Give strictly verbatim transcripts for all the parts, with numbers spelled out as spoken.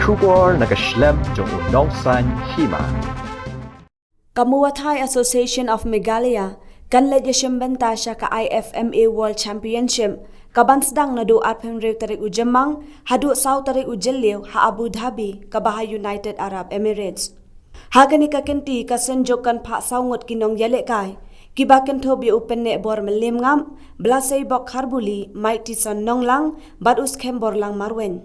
Khubor na ka shlem jong u nongsan hima. Ka Muay Thai Association of Meghalaya kan leit ïashim bynta sha ka I F M A World Championship kaban sdang naduh arphew hynriew tarik u Jymmang haduh saw tarik u Jylliew ha Abu Dhabi kaba ha United Arab Emirates. Ha kane ka kynti ka Synjuk kan phah saw ngut ki nongïalehkai kiba kynthup ïa u Pynneh Bor Mylliemngap, Blasei Bok Kharbuli, Mike Tison Nonglang bad u Skhem Borlang Marwein.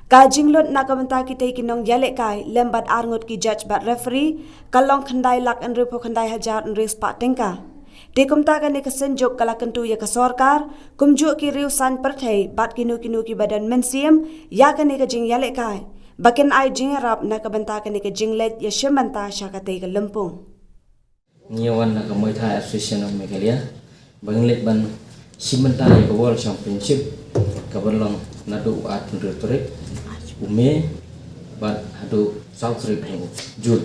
Ka jinglut na ka bynta kitei ki nongïalehkai lem bad ar ngut ki judge bad referee ka long khyndai lak hynriewphew khyndai hajar hynriew spah tyngka. Te kumta kane ka Synjuk ka la kyntu ïa ka sorkar kumjuh ki riew saiñ pyrthei bad kino kino kiba don mynsiem ïa kane ka jingïalehkai ba kin ai jingïarap na ka bynta kane ka jingleit ïashim bynta sha katei ka lympung. Ngi wan na ka Muay Thai Association of Meghalaya ba ngin leit ban shim bynta ïa ka World Championship kaban long naduh u arphew hynriew tarik u May bad haduh saw tarik u June.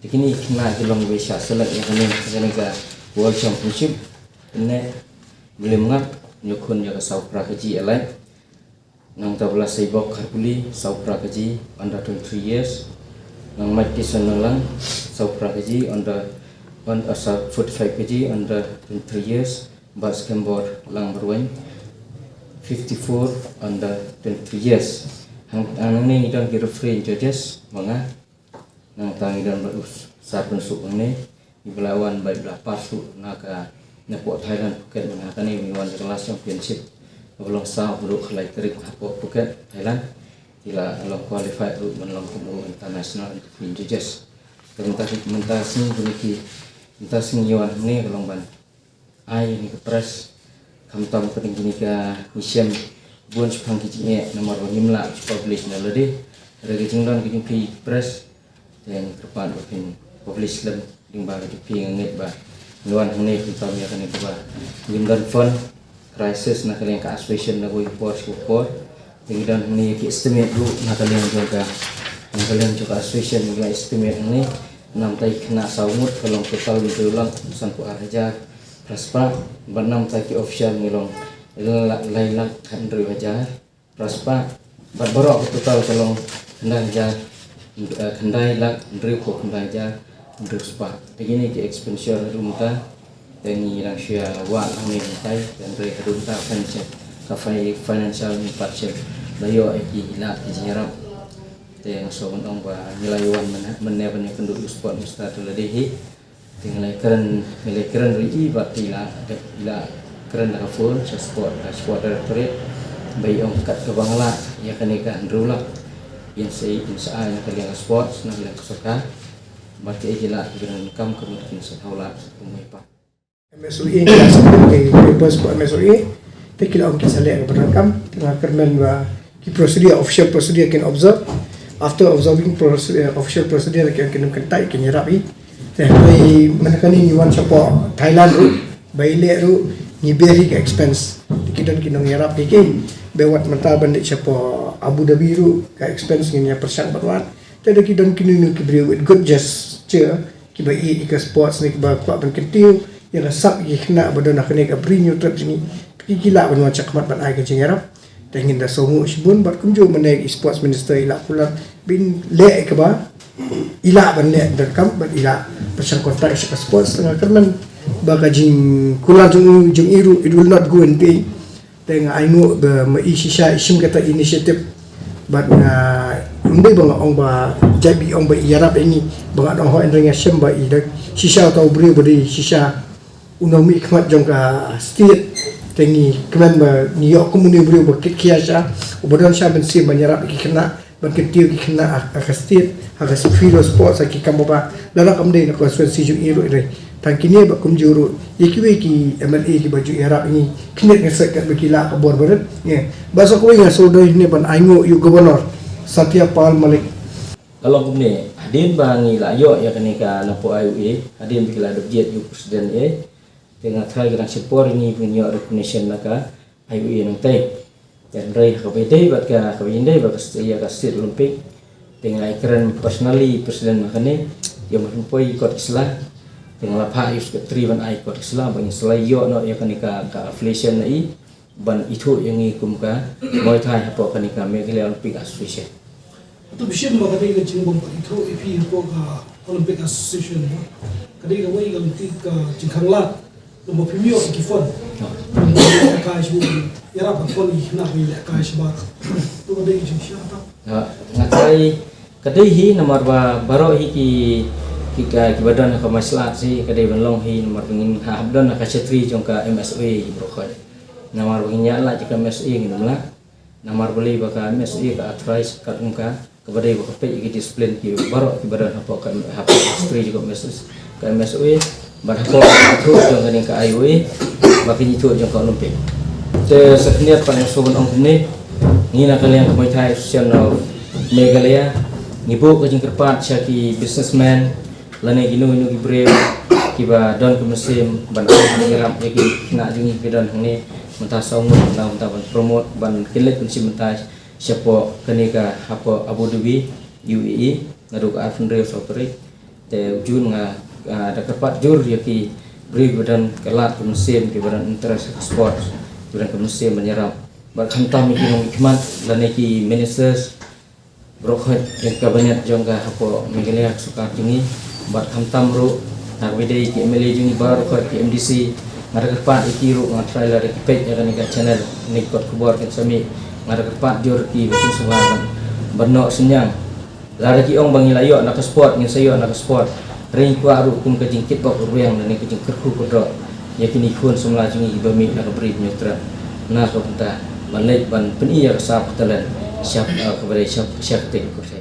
Te kine ki khynnah ki long ba shah select ïa kane, ïa kane ka World Championship. Pynneh Mylliemngap, ñiewkhun ïa ka saw phra kg light. Nangta Blasei Bok Kharbuli, saw phra kg, under twenty-three years. Nang Mike Tison Nonglang, saw phra kg, under, on, uh, saw forty-five kg, under twenty-three years. Bad Skhem Borlang Marwein, fifty-four, under twenty-three years. Hang, hangne ngi don ki referee judges ba nga. Nangta ngi don bad u Sar Pynsuk hangne, ngi ba la wan bad ba la pass ruh na ka, na poh Thailand Phuket, na kane ngi wan ïa ka last championship kaba long saw haduh khyndai tarik hapoh Phuket, Thailand. Ki la long qualified ruh ban long kum u international judges. Te mynta, mynta sngi kine ki, mynta sngi ngi wan hangne ka long ban ai ïa kane ka press. Khamtam ka ding kine ka ngi shem bun shaphang ki jingeh namar ba ngim lah ban publish na lade. Hynrei ka jingdon ka jong phi press te ngi kyrpad ba phin publish lem, dei ba ka jong phi nga ngeit ba ngi wan hangne khamtam ïa kane kaba ngim don fund, crisis na ka liang ka association na kawei ka por sha ka por. Te ngi don hangne ki estimate ruh na ka liang jong ka, na ka liang jong ka association ngi la estimate hangne. Namta ki khynnah saw ngut ka long total hynriew lak sanphew ar hajar phra spah. Bad namta ki official ngi long lai lak hynriew hajar phra spah. Bad baroh ka total ka long khyndai hajar, eh, khyndai lak hynriewphew khyndai hajar hynriew spah. Te kine ki expenditure haduh mynta te ngi dang shu ïa wad hangne mynta, hynrei haduh mynta financial, ka fi-, financial ngi pat shem la ïoh ïa ki lad ki jingïarap. Te nga sngew ban ong ba ngi la ïa wan mynne, mynne ban ïakynduh ïa u sport minister te lade hi. Te ngi la kren, ngi la kren ruh ïa i bad i la, i la kren da ka phone sha sport, sha sport directorate ba i ong kat kaba nga lah ïa kane ka hynriew lak in sa, in sa ai na ka liang ka sports, na ka liang ka soccer. Bad kaei ki lad kiba donkam ka mut kin sa thaw lad kumne pat. M S O E, ngi la submit ki papers bad M S O E. Te ki la ong ki sa leh kaba donkam. Te nga kyrmen ba ki procedure, official procedure kin observe. After observing proce-, eh, official procedure ki ong kin ym kyntait, kin ïarap i. Te hynrei mynta kane ngi wan shapoh Thailand ruh, ba i leh ruh ngi bear hi ka expense. Te ki don ki nongïarap ïa ki. Ba wat mynta ban leit shapoh Abu Dhabi ruh ka expense ngin ïa pyrshang ban wad. Te da ki don kino kino ki briew with good gesture kiba ïeit ïa ka sports ne kiba kwah ban kyntiew ïa ka sap ïa ki khynnah ba don ha kane ka bri Hynñiewtrep jong ngi. Ki, ki lah ban wan shakhmat ban ai ka jingïarap. Te ngin da sngewnguh shibun bad kumjuh mynne i sports minister i la kular ba in leh ïa kaba i lah ban leh donkam bad i la pyrshang contact sha ka sports. Te nga kyrmen ba ka jingkular jong u, jong i ruh, it will not go in vain. Te nga ainguh ba ma i shisha i shim kata initiative. Bad nga, ym dei ba nga ong ba jait ba i ong ba i ïarap ïa ngi ba nga ong hooid, hynrei nga shem ba i da shisha uta u briew ba dei shisha u nongmihkhmat jong ka state. Te ngi kmen ba ngi ïoh kum une u briew ba kit khia sha, uba don sha mynsiem ban ïarap ïa ki khynnah, ban kyntiew ki khynnah ha, ha ka state, ha ka field of sports, ha ki kam ba, lada kam dei na constituency jong i ruh i dei. Tang kine bad kumjuh ruh ïa kiwei ki M L A kiba ju ïarap ïa ngi, khyndiat nga sait katba ki lah ka bor barit. Ngi, bad sa kawei nga sngewdei hangne ban ainguh ïa u Governor Satya Pal Malik. Ka long kumne, hadien ba ngi la ïoh ïa kane ka napoh I O A, hadien ba ki la dep jied ïa u president eh, te nga tharai ka dang shipor ïa ngi ba ngin ïoh recognition na ka I O A nangtei. Te hynrei ha kaba ïadei bad ka, kaba ïadei bad ka st-, ïa ka State Olympic, te nga ai kren personally, president ma kane, ïa ma poi kot ki sla. Te nga la phah ïa u secretary ban ai kot ki sla ba ngin sa la ïoh noh ïa kane ka, ka affiliation na i, ban ithuh ïa ngi kum ka Muay Thai hapoh kane ka Meghalaya Olympic Association. Hato phi shem ba ka dei ka jingbym pat ithuh ïa phi hapoh ka Olympic Association ba ka dei kawei ka lynti ka jingkhang lad, lada phim ïoh ïa ki fund, lada phim ïoh ka jingïarap ban fund ïa ki khynnah ban ïalehkai shabar? To ka dei ka jingshisha hato? Ha, nga tharai ka dei hi namar ba baroh hi ki, ki ka, kiba don ha ka martial arts hi ka dei ban long hi namar ba ngin hap don ha ka shatri jong ka M S O A hi baroh khoit. Namar ba ngin ïaid lait ïa ka M S O A ngin ym lah. Namar balei ba ka M S O A ka authorize katkum ka, kaba dei ba ka peit ïa ki discipline ki baroh kiba don hapoh ka, hapoh ka shatri jong ka M S O A, ka M S O A, bad hapoh ka ithuh jong kane ka I O A, bad ka ithuh jong ka Olympic. Te sa khyndiat pat nga sngewbha ban ong kumne, ngi na ka liang ka Muay Thai Association of Meghalaya, ngi buh ka jingkyrpad sha ki businessman, lane kino kino ki briew kiba don ka mynsiem ban ai jingïarap ïa ki khynnah jong ngi kiba don hangne mynta saw ngut, na mynta ban promote ban kin leit ban shim bynta shapoh kane ka hapoh Abu Dhabi, U A E, naduh ka arphew hynriew saw tarik. Te u Jun nga, ah, da kyrpad jur ïa ki briew kiba don ka lad ka mynsiem, kiba don interest ha ka sport, kiba don ka mynsiem ban ïarap. Bad khamtam ïa ki nongmihkhmat lane ki ministers, baroh khoit jong ka cabinet jong ka hapoh Meghalaya ka sorkar jong ngi, bad khamtam ruh na kaba dei ki M L A jong ngi baroh khoit, ki M D C, nga da kyrpad ïa ki ruh, nga tharai lada ki peit ïa kane ka channel, kane ka kot khubor kin sa mih, nga da kyrpad jur ïa ki ba kin sngewbha ban, ban noh synñiang. Lada ki ong ba ngi la ïoh na ka sport, ngin sa ïoh na ka sport. Hynrei ngi kwah ruh kum ka jingkitbok rwiang lane ka jingkyrkhu kyrdoh ïa kine ki khun samla jong ngi kiba mih na ka Bri Hynñiewtrep, na ka bynta ban leit ban pyni ïa ka sap ka talent sha, eh, kaba dei sha, sha kata ka pyrthei.